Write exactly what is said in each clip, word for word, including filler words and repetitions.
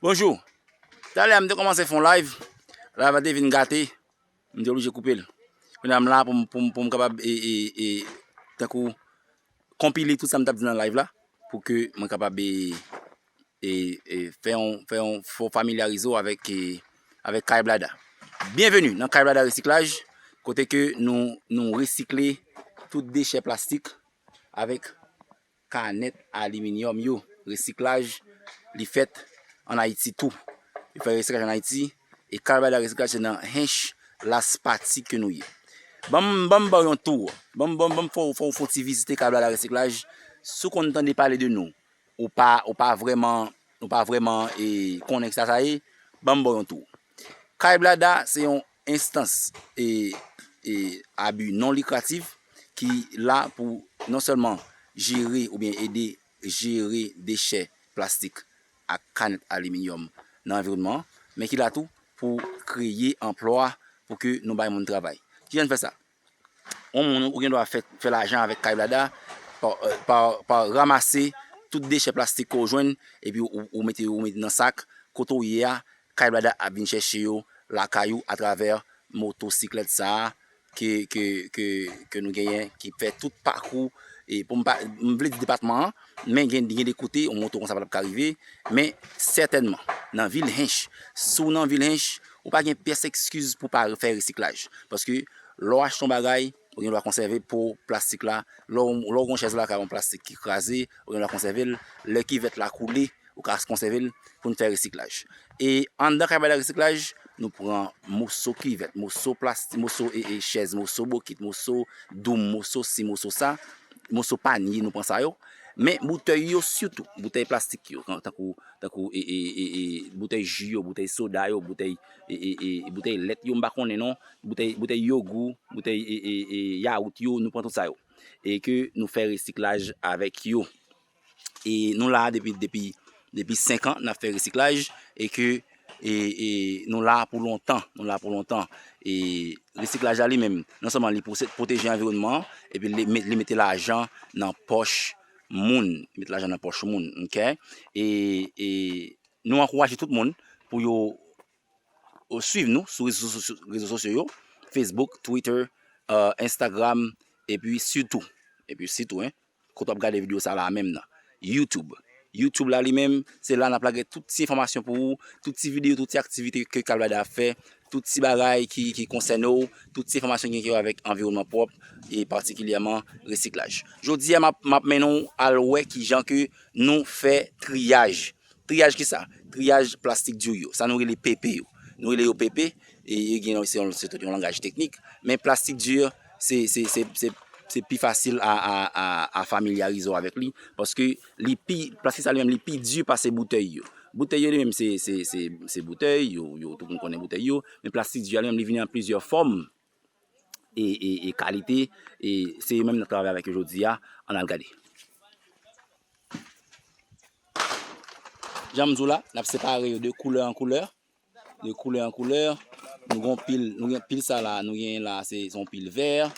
Bonjou. Talè a m te kòmanse fè yon live. Live la te vin gate. M te oblije koupe l. Kounye a m la pou m, pou m, pou m kapab, e, e, e, tankou, konpile tout sa m t ap di nan live la, pou ke mwen kapab, e, e, e, fè yon, fè yon, fè w familyarize w avèk, e, avèk Kay Blada. Byenveni nan Kay Blada Resiklaj, kote ke nou, nou resikle tout dechè plastik avèk kanèt aliminyòm yo. Resiklaj, li fèt ann Ayiti tou. Yo fè resiklaj ann Ayiti, e Kay Blada Resiklaj se nan Hinche Las Patries ke nou ye. Ban m, ban m ba w yon tou. Ban m, ban m, ban m fè w, fè w, fè w ti vizite Kay Blada Resiklaj. Si w konn tande pale de nou, ou pa, ou pa vrèman, ou pa vrèman, e, konnen kisa sa ye, ban m ba w yon tou. Kay Blada se yon enstans, e, e, a bi non likratif ki la pou non sèlman jere oubyen ede jere dechè plastik ak kanèt aliminyòm nan anviwònman an, men ki la tou pou kreye anplwa, pou ke nou bay moun travay. Kijan n fè sa? Yon moun ou gen dwa fè, fè lajan avèk Kay Blada pa, pa, pa ranmase tout dechè plastik ke w jwenn, epi ou, ou mete, ou mete nan sak, kote w ye a, Kay Blada ap vin chèche yo lakay ou atravè motosiklèt sa a ke, ke, ke, ke nou genyen, ki fè tout pakou, e pou m pa, m vle di depatman an, men gen, gen de kote, yon moto konsa pa t ap ka rive, men sètènman, nan vil Hinche, si w nan vil Hinche, ou pa gen pyès ekskiz pou pa fè resiklaj, paske lè w achte yon bagay, ou gen dwa konsève po plastik la, lè w, lè w gen yon chèz lakay w, yon plastik ki kraze, ou gen dwa konsève l, lè kivèt la koule, ou ka konsève l pou n fè resiklaj. E anndan Kay Blada Resiklaj, nou pran moso kivèt, moso plastik, moso, e, e, chèz, moso bokit, moso doum, moso si, moso sa, moso panye, nou pran sa yo. Men boutèy yo sitou, boutèy plastik yo, kan, tankou, tankou, e, e, e, e, boutèy ji yo, boutèy soda yo, boutèy, e, e, e, boutèy lèt yo, m pa konnen non, boutèy, boutèy yogou, boutèy, e, e, e, yawout yo, nou pran tout sa yo. E ke nou fè resiklaj avèk yo. E nou la depi, depi, depi senk an, n ap fè resiklaj, e ke, e, e nou la pou lontan, nou la pou lontan. E resiklaj la li menm, non sèlman li pwose-, pwoteje anviwònman an, epi li met-, li mete lajan nan pòch moun, li met lajan nan pòch moun, oke? E, e nou ankouraje tout moun pou yo, yo swiv nou sou rezo sosyo, rezo sosyo yo, Facebook, Twitter, euh, Instagram, epi sitou, epi sitou, en, kote w ap gade videyo sa la menm nan, YouTube. YouTube la li menm, se la n ap lage tout ti enfòmasyon pou ou, tout ti videyo, tout ti aktivite ke Kay Blada ap fè, tout ti bagay ki, ki konsène w, tout ti enfòmasyon ki gen wè avèk anviwònman pwòp, e patikilyèman resiklaj. Jodi a, m ap, m ap mennen w al wè kijan ke nou fè triyaj. Triyaj kisa? Triyaj plastik di yo. Sa nou rele P P yo. Nou rele yo P P, e yo gen, se yon, se tout yon langaj teknik, men plastik di, se, se, se, se, se pi fasil a, a, a, a familyarize w avèk li, paske li pi, plastik sa li menm, li pi di pase boutèy yo. Boutèy yo li menm, se, se, se, se boutèy, yo, yo, tout moun konnen boutèy yo, men plastik di a li menm, li vini an plizyè fòm e, e, e kalite, e se yo menm n ap travay avèk yo jodi a, ann al gade. Jan m di w la, n ap separe yo de koulè an koulè, de koulè an koulè. Nou gen yon pil, nou gen pil sa la, nou genyen la, se, se yon pil vè,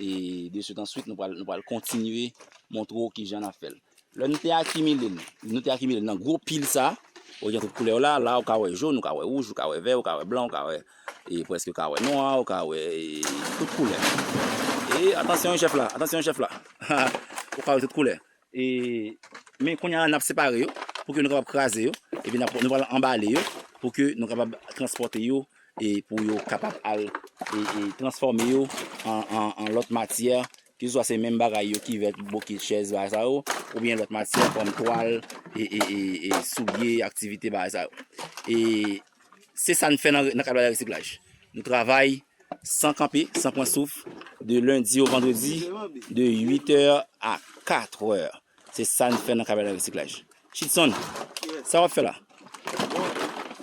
e de suite answit, nou pral, nou pral kontinye montre w kijan n ap fè l. Lè nou te akimile l, nou te akimile l nan gwo pil sa, ou gen tout koulè yo la, la ou ka wè jòn, ou ka wè wouj, ou ka wè vè, ou ka wè blan, ou ka wè, e prèske ou ka wè nwa, ou ka wè, e, tout koulè. E atansyon chèf la, atansyon chèf la. Ou ka wè tout koulè. E, men kounye a la n ap separe yo, pou ke nou kapab kraze yo, epi n ap, nou pral anbale yo, pou ke nou kapab transpòte yo, e pou yo kapab al, e, e transfòme yo an, an, an lòt matyè, keseswa se menm bagay yo, kivèt, bokit, chèz, bagay sa yo, oubyen lòt matyè kòm twal, e, e, e, e soulye, aktivite, bagay sa yo. E se sa n fè nan, nan kad resiklaj. Nou travay san kanpe, san pran souf, de lendi o vandredi, de uit è a kat è. Se sa n fè nan kad resiklaj. Chitson, sa w ap fè la? Bon,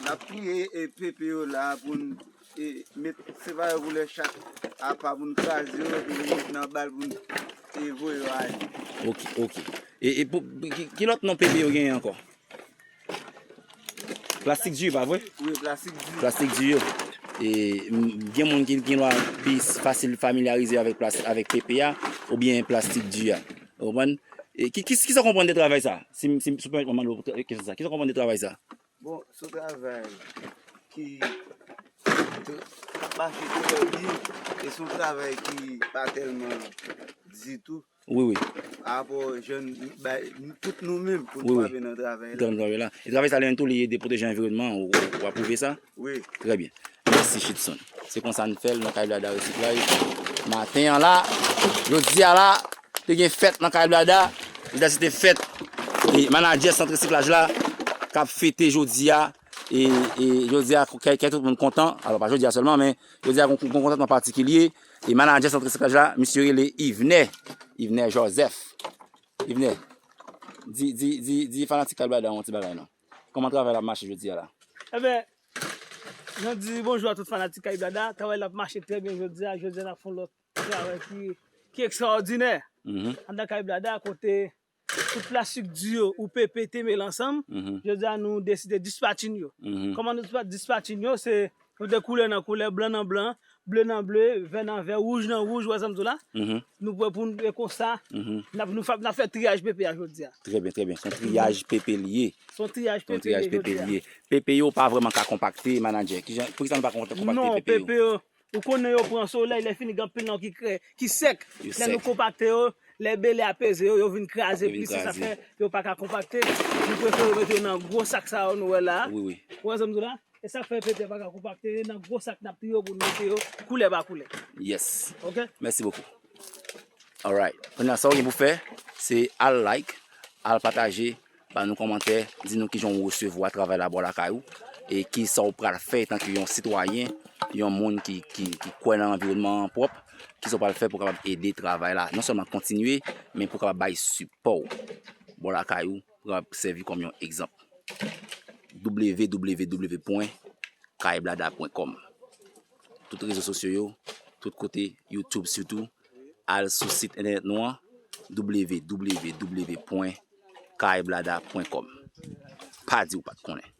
n ap triye e pepe yo la pou n e met separe koulè chak apa pou n kraze yo, epi nou met nan bal pou n e voye yo ale. Ok, ok. E, e pou, ki, ki lòt non pepe yo genyen ankò? Plastik di, pa vre? Wi, plastik di. Plastik di yo. E, m, gen moun ki, ki gen dwa pi fasil familyarize avèk plas-, avèk pepe a, oubyen plastik di a. Ou konprann? E ki, ki, kisa w konprann de travay sa? Si, si, si w pèmèt mwen mande w kesyon sa, kisa w konprann de travay sa? Bon, se yon travay ki t- k ap mache trè byen, e se yon travay ki pa tèlman di tou. Wi, wi. Parapò jan n bay, tout nou menm pou n Wi, wi. Frape nan travay la. Nan travay la. E travay sa li menm tou, li ede pwoteje anviwònman an, ou, ou apwouve sa? Wi. Trè byen. Mèsi, Shitson. Se konsa n fè l nan Kay Blada Resiklay. Maten an la, jodi a la, te gen fèt nan Kay Blada. Jodi a se te fèt. E manadjè sant resiklaj la k ap fete jodi a. E, e jodi a, kè, kè tout moun kontan. Alò, pa jodi a sèlman, men jodi a, gon, gon kontantman patikilye. E manadjè sant resiklaj la, misye rele Yvener. Yvener Joseph. Yvener, di, di, di, di fanatik Kay Blada yon ti bagay non. Kòman travay la ap mache jodi a la? Ebyen, nou di bonjou a tout fanatik Kay Blada. Travay la ap mache trè byen jodi a. Jodi a, n ap fè yon lòt travay ki, ki ekstraòdinè. Mhm. Anndan Kay Blada, kote tout plastik di yo ou pepe te mele ansanm. Mhm. Jodi a, nou deside dispatching yo. Mhm. Kòman nou dispa- dispatching yo? Se nou de koulè nan koulè, blan nan blan, ble nan ble, vè nan vè, wouj nan wouj, ou wè sa m di w la? Mhm. Nou pran pou nou, e konsa, Mhm. n ap, nou fa- n ap fè triyaj pepe a jodi a. Trè byen, trè byen. Se yon triyaj pepe li ye. Se yon triyaj Se yon pepe triyaj li ye pepe jodi a. Li ye. Pepe yo pa vrèman ka konpakte, manadjè. Kijan, poukisa nou pa konpakte Non, pepe yo? Pepe yo, ou konnen yo pran solèy, lè fini gen anpil nan yo ki krè, ki sèk. Yo Lè nou sèk. Konpakte yo, lè bele apeze yo, yo vin kraze Yo vin plis, se sa kraze. Fè yo pa ka konpakte. Nou prefere mete yo nan gwo sak sa yo nou wè la. Wi, wi. Ou wè sa m di w la? E sa k fè pepe pa ka konpakte, nan gwo sak n ap triye yo pou n mete yo koulè pa koulè. Yes. Ok? Mèsi bokou. Alright. Kounye a, sa w gen pou fè, se al like, al pataje, ba nou kòmantè, di nou kijan w resevwa travay la bò lakay ou, e kisa w pral fè etanke yon sitwayen, yon moun ki, ki, ki kwè nan anviwònman an pwòp, kisa w pral fè pou w kapab ede travay la, non sèlman kontinye, men pou w kapab bay sipò w bò lakay ou, pou w kapab sèvi kòm yon egzanp. W W W pwen kay blada pwen kòm. Tout rezo sosyo yo, tout kote, YouTube sitou, al sou sit entènèt nou an, W W W pwen kay blada pwen kòm. Pa di w pa t konnen.